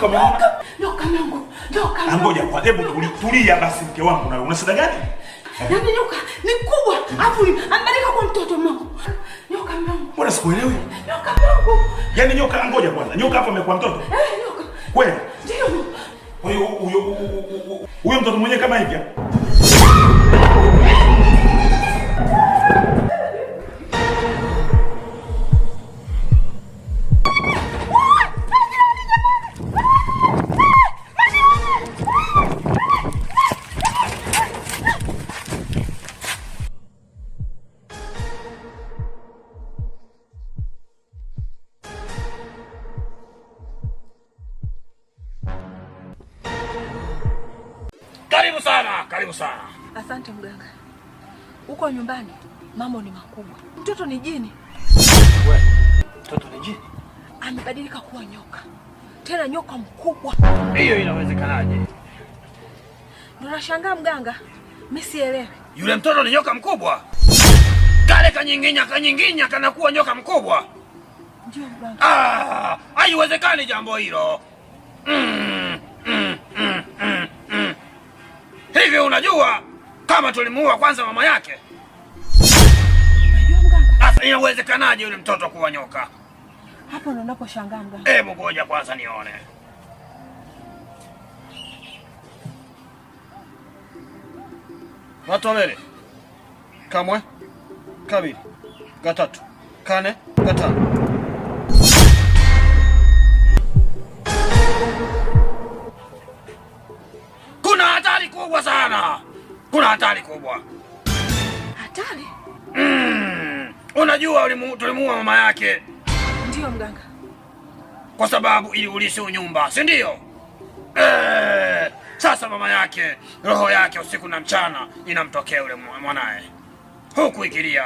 Nyoka umeona? Nyoka mwanangu. Nyoka. Ngoja kwa hebu tulia basi mke wangu na una shida gani? Yaani nyoka ni kubwa, afu amebadilika kwa mtoto mwanangu. Nyoka mwanangu. Mbona sikuelewi? Nyoka mwanangu. Yaani nyoka ngoja kwanza. Nyoka hapa amekuwa mtoto? Eh, nyoka. Kweli? Ndio. Kwa hiyo huyo mtoto mwenyewe kama hivi? Karibu sana, karibu sana. Asante mganga. Huko nyumbani mambo ni makubwa. Mtoto ni jini. Wewe, mtoto ni jini? Amebadilika kuwa nyoka. Tena nyoka mkubwa. Hiyo inawezekanaje? Ndio nashangaa mganga. Mimi sielewi. Yule mtoto ni nyoka mkubwa? Kale kanyinginya kanyinginya kanakuwa nyoka mkubwa. Ndio mganga. Ah, haiwezekani jambo hilo. Hivi unajua kama tulimuua kwanza mama yake? Unajua mganga? Sasa inawezekanaje yule mtoto kuwa nyoka? Hapo ndo naposhangaa mganga. Hebu ngoja kwanza nione. Watolele. Kamwe. Kabili. Gatatu. Kane. Gatano. Kuna hatari kubwa sana. Kuna hatari kubwa. Hatari? Unajua tulimuua mama yake. Ndio mganga. Kwa sababu ili ulisi nyumba, si ndio? Sasa mama yake, roho yake usiku na mchana inamtokea yule mwanae. Huku ikilia.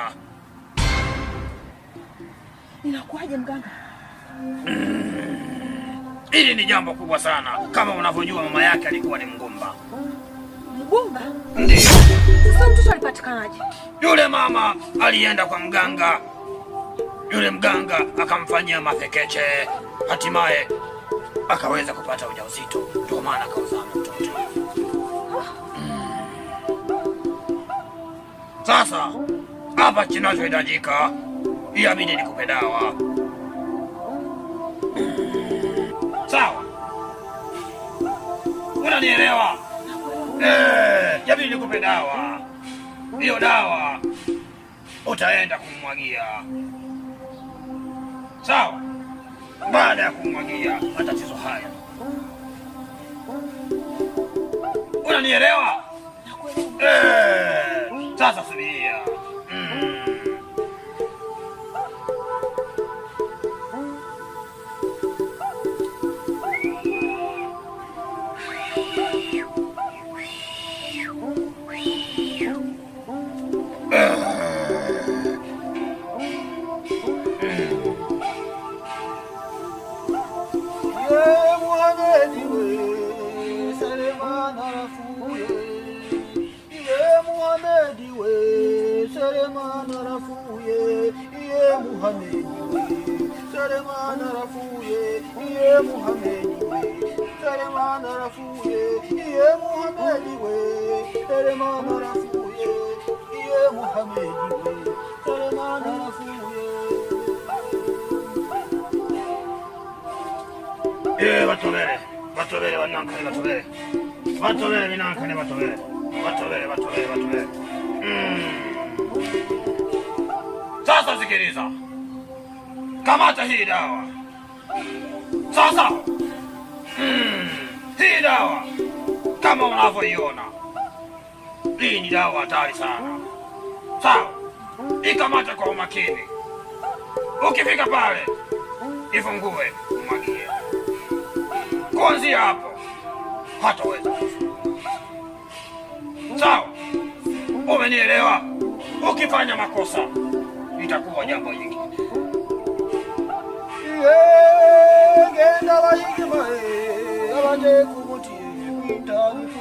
Inakuwaje mganga? Hili ni jambo kubwa sana. Kama unavyojua mama yake alikuwa ni mgumba. Mgumba? Ndio. Sasa mtoto alipatikanaje? Yule mama alienda kwa mganga. Yule mganga akamfanyia mafekeche. Hatimaye akaweza kupata ujauzito. Ndio maana akauzaa mtoto. Sasa hapa kinachohitajika iabidi nikupe dawa. Sawa? Unanielewa? Yabidi nikupe dawa. Hiyo dawa utaenda kumwagia. Sawa? Baada ya kumwagia matatizo haya. Unanielewa? Sasa subiria. Batolere, batolere, wanankane batolere. Batolere, minankane batolere. Batolere, batolere, batolere. Sasa sikiliza. Kamata hii dawa. Sasa. Hii dawa kama unavyoiona. Hii ni dawa hatari sana. Sawa? Ikamata kwa umakini. Ukifika pale, ifungue, umwagie. Kuanzia hapo hataweza. Sawa? Umenielewa? Ukifanya makosa itakuwa jambo jingine. Genda bayigima abanje kumuti kwita mdi.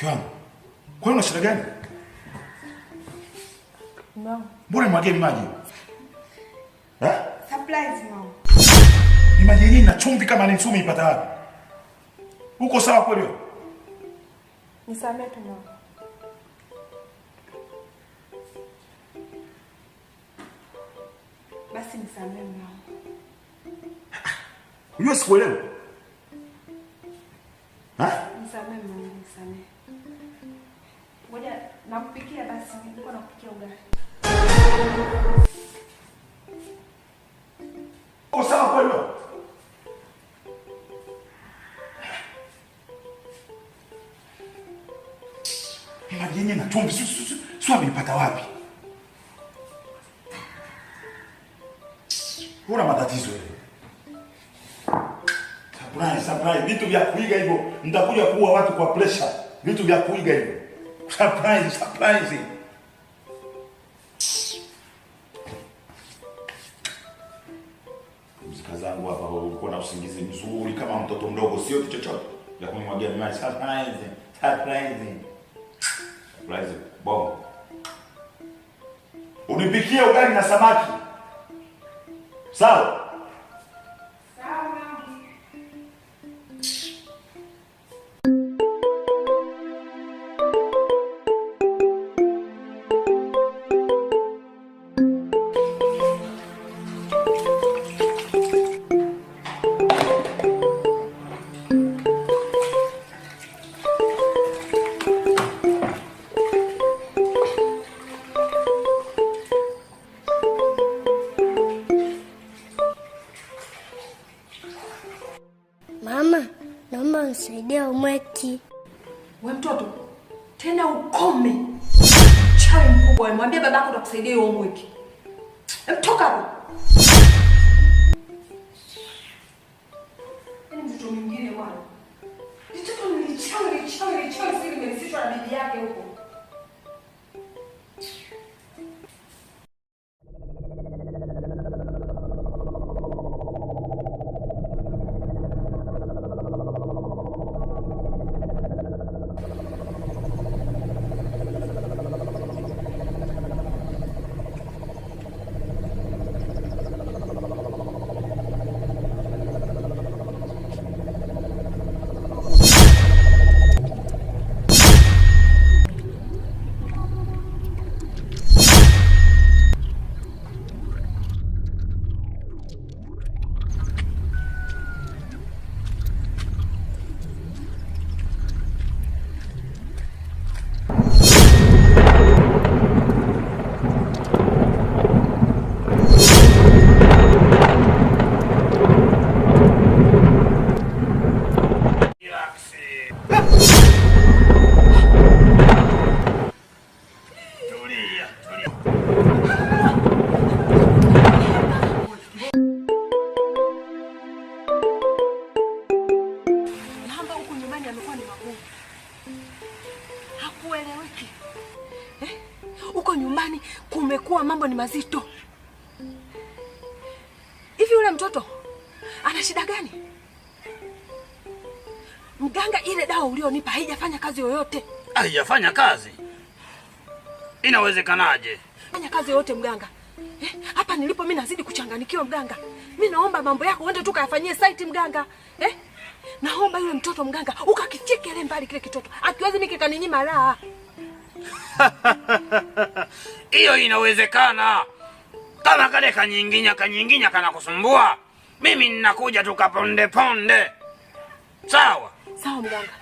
Mke wangu, kwa nini una shida gani? Mbona nimwagie maji? Eh? Surprise mama. Ni maji yenyewe na chumvi kama ni msumi ipata wapi? Uko sawa kweli wewe? Nisamee tu mama. Basi nisamee mama. Unajua sikuelewi. Ha? Nisamee mama, nisamee. Ngoja nakupikia basi, niko nakupikia ugali. Uko sawa kweli wewe? Maji yenyewe na chumvi sio ameipata wapi? Una matatizo wewe. Surprise, surprise, vitu vya kuiga hivyo, mtakuja kuua watu kwa pressure. Vitu vya kuiga hivyo. Surprise, surprise. Mzika zangu hapa ulikuwa na usingizi mzuri kama mtoto mdogo, sio kitu chochote. Ya kunimwagia maji. Surprise, surprise. Surprise, bomb. Unipikie ugali na samaki. Sawa? Mama, naomba unisaidie homework. We mtoto, tena ukome. Mchawi mkubwa, mwambie babako atakusaidia hiyo homework. Toka hapo. Yaani mtoto mwingine bwana. Mtoto ni chawi, chawi, chawi, siri imelisishwa na bibi yake huko. Hakueleweki. Uko nyumbani kumekuwa mambo ni mazito. Hivi yule mtoto ana shida gani? Mganga, ile dawa ulionipa haijafanya kazi yoyote. Haijafanya kazi? Inawezekanaje? Fanya kazi yoyote mganga. Hapa nilipo mimi nazidi kuchanganikiwa mganga. Mimi naomba mambo yako uende tu kayafanyie site mganga. Naomba yule mtoto mganga ukakichekele mbali kile kitoto. Akiwezi mimi kikaninyima raha. Hiyo inawezekana. Kama kale kanyinginya kanyinginya kanakusumbua, mimi ninakuja tukaponde ponde. Sawa? Sawa mganga.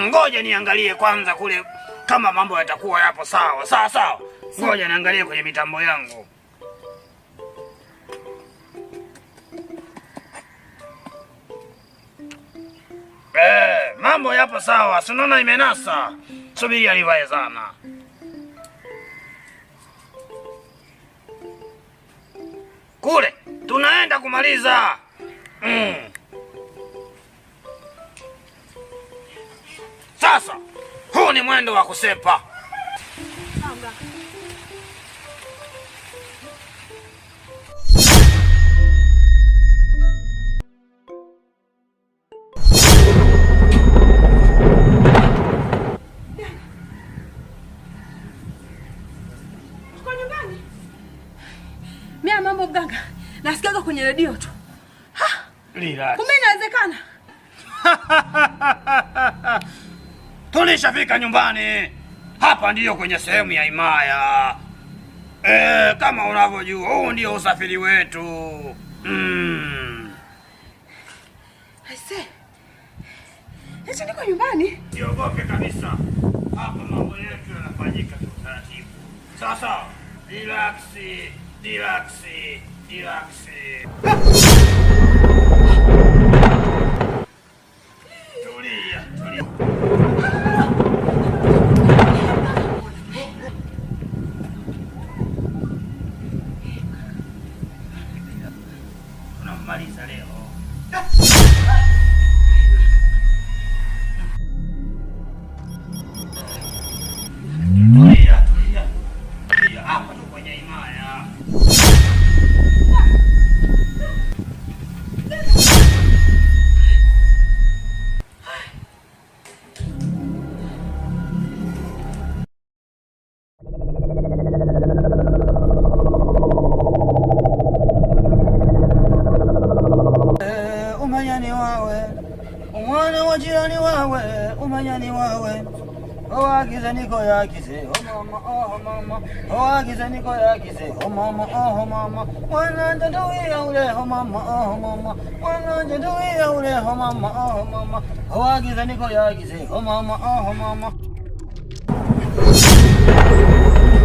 Ngoja niangalie kwanza kule kama mambo yatakuwa yapo sawa. Sawa sawa. Ngoja niangalie kwenye mitambo yangu. Mambo yapo sawa, si unaona imenasa. Subiri alivae sana. Kule tunaenda kumaliza. Sasa huu ni mwendo wa kusepa. redio tu. Relax. Kumbe inawezekana. Tulishafika nyumbani. Hapa ndiyo kwenye sehemu ya himaya. Kama unavyojua, huu ndio usafiri wetu. Aise. Eti niko nyumbani? Siogope kabisa. Hapa mambo yetu yanafanyika kwa utaratibu. Sasa, relax, relax, relax. Tulia, tulia. Tunamaliza leo. Tulia, tulia. Tulia, hapa tu kwenye himaya. Umanyani wawe umwana wa jirani wawe umanyani wawe owagize niko yagize oh mama oh mama owagize niko yagize oh mama oh mama mwana nduwiya ule oh mama oh mama mwana nduwiya ule oh mama oh mama owagize niko yagize oh mama oh mama.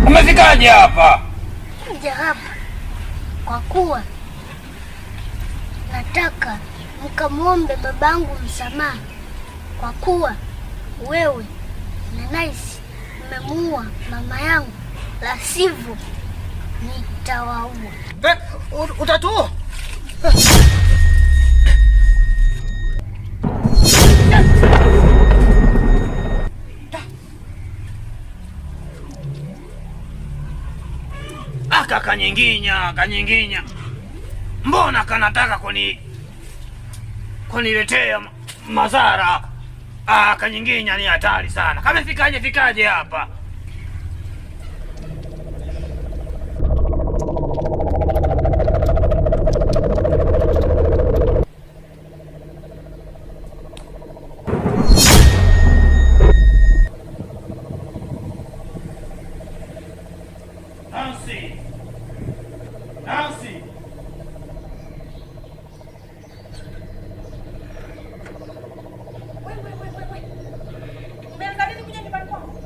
Umefikaje hapa? Kuja hapa kwa kuwa nataka mkamwombe babangu msamaha kwa kuwa wewe na Nice mmemuua mama yangu, la sivyo nitawaua. Utatuua? Aka kanyinginya, kanyinginya. Mbona kanataka kuniletea madhara? Ah, kanyinginya ni hatari sana. Kamefikaje fikaje hapa? Nancy. Nancy. Umeanza lini kuja nyumbani kwangu?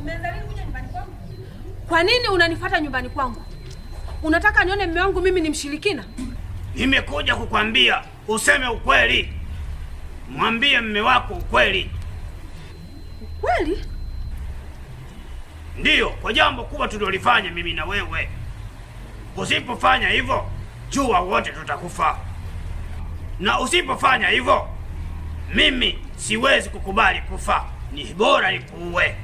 Umeanza lini kuja nyumbani kwangu? Kwa nini unanifuata nyumbani kwangu? Unataka nione mume wangu mimi ni mshirikina? Nimekuja kukwambia useme ukweli. Mwambie mume wako ukweli. Ukweli? Ndiyo, kwa jambo kubwa tulilolifanya mimi na wewe. Usipofanya hivyo, jua wote tutakufa. Na usipofanya hivyo, mimi siwezi kukubali kufa. Ni bora nikuue.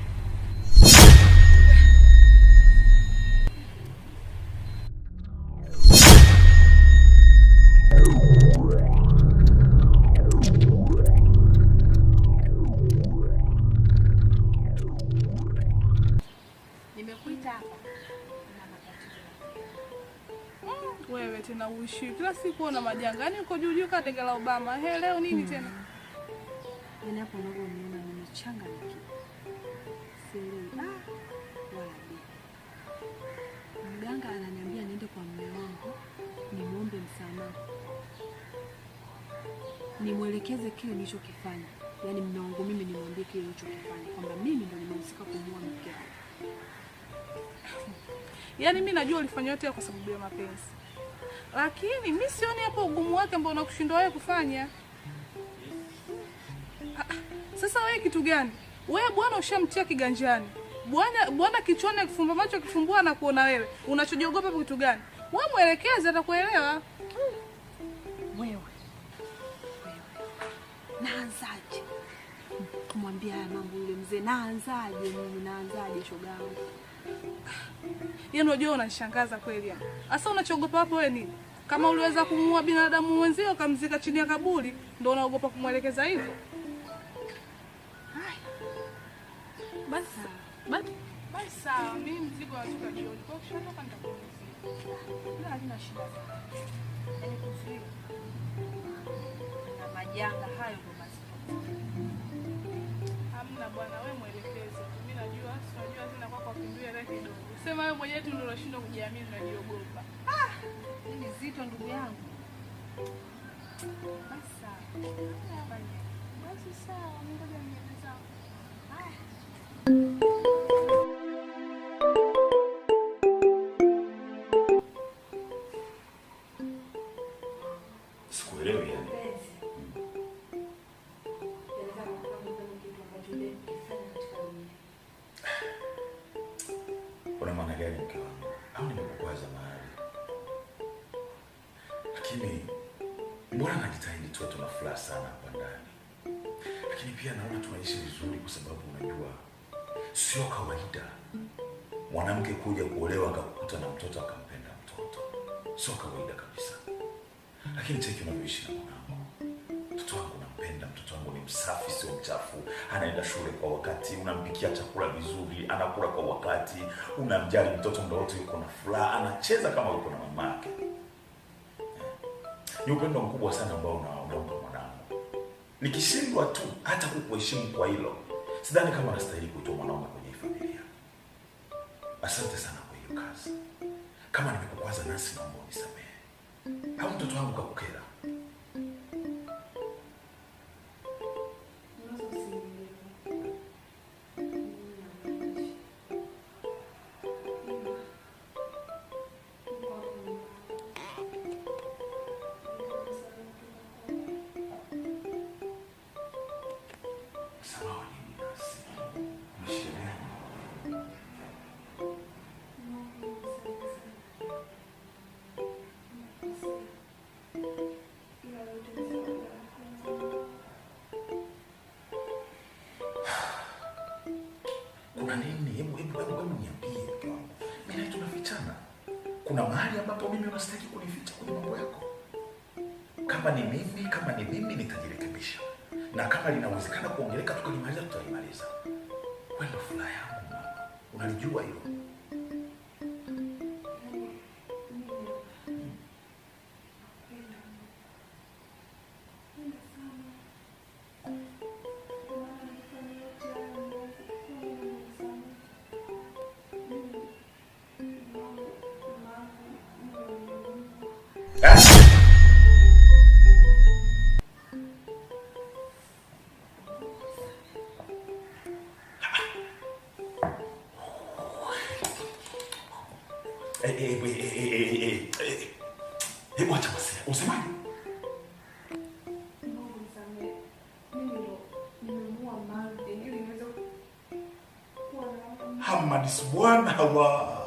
Nimekuita hapa na matatizo. Wewe tena uishi kila siku una majanga. Yaani uko juu juu kama denge la Obama. He, leo nini tena? Yaani hapo unavyoniona nimechanganyikiwa. Sielewi A wala B. Mganga ananiambia niende kwa mume wangu nimwombe msamaha, nimwelekeze kile nilichokifanya. Yaani mume wangu mimi nimwambie kile nilichokifanya, kwamba mimi ndo nimehusika kumuua mke wangu. Yaani mimi najua ulifanya yote kwa sababu ya mapenzi. Lakini mimi sioni hapo ugumu wake ambao unakushindwa wewe kufanya. Sasa wewe kitu gani? Wewe bwana ushamtia kiganjani. Bwana kichwani akifumba macho akifumbua na kuona wewe. Unachojiogopa hapo kitu gani? Wewe mwelekeze atakuelewa. Wewe. Naanzaje kumwambia haya mambo yule mzee? Naanzaje mimi? Naanzaje shoga yangu? Yaani unajua unanishangaza kweli yani. Sasa unachogopa hapo wewe nini? Kama uliweza kumuua binadamu mwenzio ukamzika chini ya kaburi, ndio unaogopa kumwelekeza hivyo? Basi sawa, mimi mzigo natoka jioni. Kwa hiyo ukishatoka nitakuulizia. Ila halina shida sana. Yaani kuzuia na majanga hayo ndo mazito. Hamna bwana, wewe mwelekeze. Mimi najua, si unajua tena kwako kukimbia hata kidogo. Sema wewe mwenyewe tu ndio unashindwa kujiamini, unajiogopa. Ah, mimi zito ndugu yangu. Basi sawa. Basi sawa, ngoja niende zangu. Haya. Sikuelewi yani. Una maana gani mke wangu? Au nimekukwaza mahali? Lakini mbona najitahidi tu, tuna furaha sana hapa ndani. Lakini pia naona tunaishi vizuri kwa sababu unajua sio kawaida mwanamke kuja kuolewa akakukuta na mtoto akampenda mtoto. Sio kawaida kabisa. Lakini cheki unavyoishi na mwanangu. Mtoto wangu nampenda, mtoto wangu ni msafi, sio mchafu. Anaenda shule kwa wakati, unampikia chakula vizuri, anakula kwa wakati, unamjali mtoto muda wote, yuko na furaha, anacheza kama yuko na mamake. Ni upendo mkubwa sana ambao unampa mwanangu. Nikishindwa tu hata kukuheshimu kwa hilo, sidhani kama nastahili kuitwa mwanaume kwenye hii familia. Asante sana kwa hiyo kazi. Kama nimekukwaza nasi, naomba unisamehe. Au mtoto wangu kakukera? Msamaha nini nasi? Una shida gani? Kuna nini? Hebu niambie mke wangu. Mimi na tunafichana. Kuna mahali ambapo mimi unastahili kunificha kwenye mambo yako? Kama ni mimi nitajirekebisha. Na kama linawezekana kuongeleka tukalimaliza, tutalimaliza. Wewe ndio furaha yangu mama. Unalijua hilo. Hebu acha basi. Usemaje? Mungu nisamehe. Mimi ndo nimemuua Marvin ili niweze kuwa na Hamad subhanallah.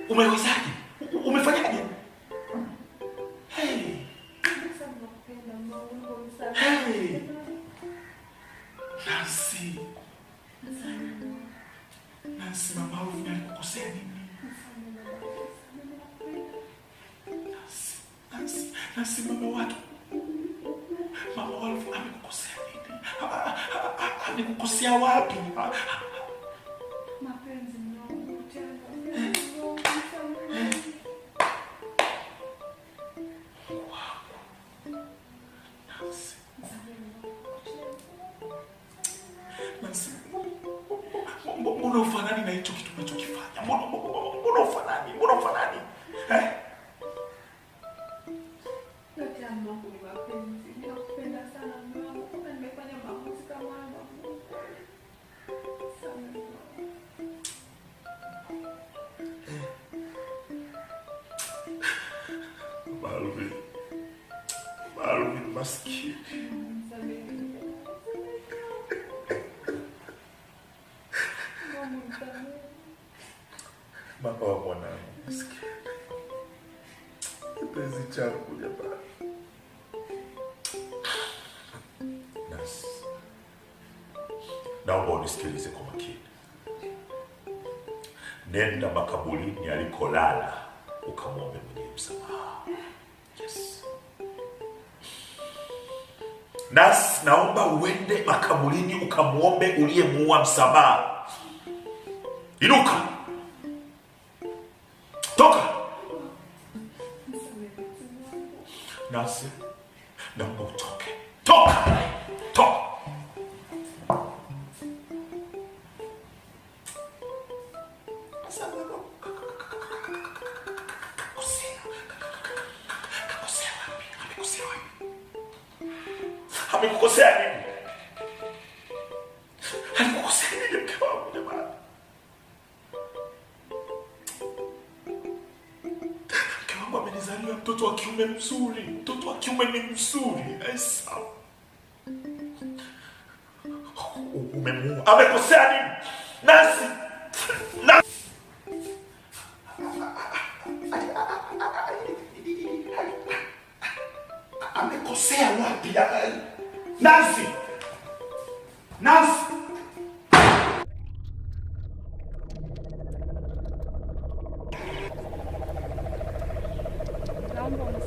Umewezaje? Umefanyaje? Hey. Hey. Nancy. Nancy, mama Alvin alikukosea nini? Nancy, Nancy, Nancy, mama watu. Mama Alvin amekukosea nini? Amekukosea wapi? Mapenzi mwanangu, Nancy. Nancy, mbona ufanani na hicho kitu unachokifanya? Mbona ufanani? Mbona ufanani? Eh? Yote ya Mungu ni mapenzi. Ninakupenda sana mume wangu. Kama nimefanya maamuzi kama haya magumu kweli. Sana mume wangu. Alvin. Alvin maskini. Mama wa mwanangu maskini. Kipenzi changu jamani. Nancy, naomba unisikilize kwa makini. Nenda makaburini alikolala ukamwombe mwenyewe msamaha. Yes. Nasi naomba uende makaburini ukamwombe uliyemuua msamaha. Inuka. Toka. Nasi naomba utoke. Toka. Toka. Amekukosea nini? Alikukosea nini mke wangu jamani? Mke wangu amenizalia mtoto wa kiume mzuri. Mtoto wa kiume ni mzuri. Esau. Umemuua. Amekosea nini? Nasi. Amekosea wapi? Nancy! Nancy! Naomba unisamehe.